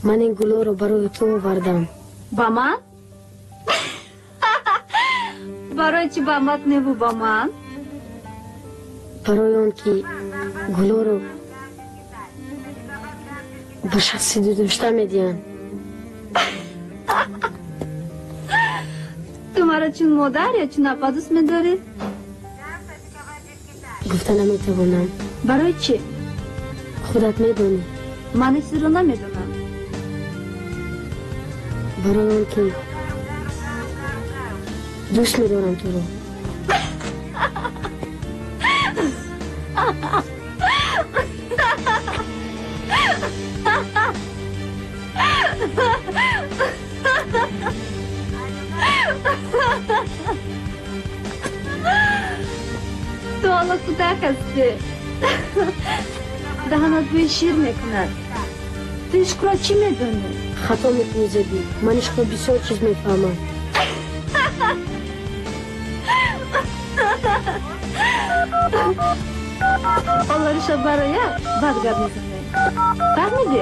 Ман ин гулоро барои ту овардам. Ба ман? Барои чӣ ба мат неву ба ман? Барои он ки гулоро ба шахси дӯстдошта медиҳанд. Ту маро чун модар ё чун апа дӯст медорӣ? Гуфта наметавонам. Барои чӣ? Худат медонӣ. Ман ҳеҷ чизро намедонам. Барои он ки дӯст медорам туро. Ту ҳоло кӯдак ҳастӣ. Даҳанат бӯи шир мекунад. Ту ишқро чӣ медонӣ? Хато мекунӣ, Зебӣ. Ман ишқро бисёр чиз мефаҳмам. Ҳоло реша барояд, баъд гап мезанем. Фаҳмидӣ?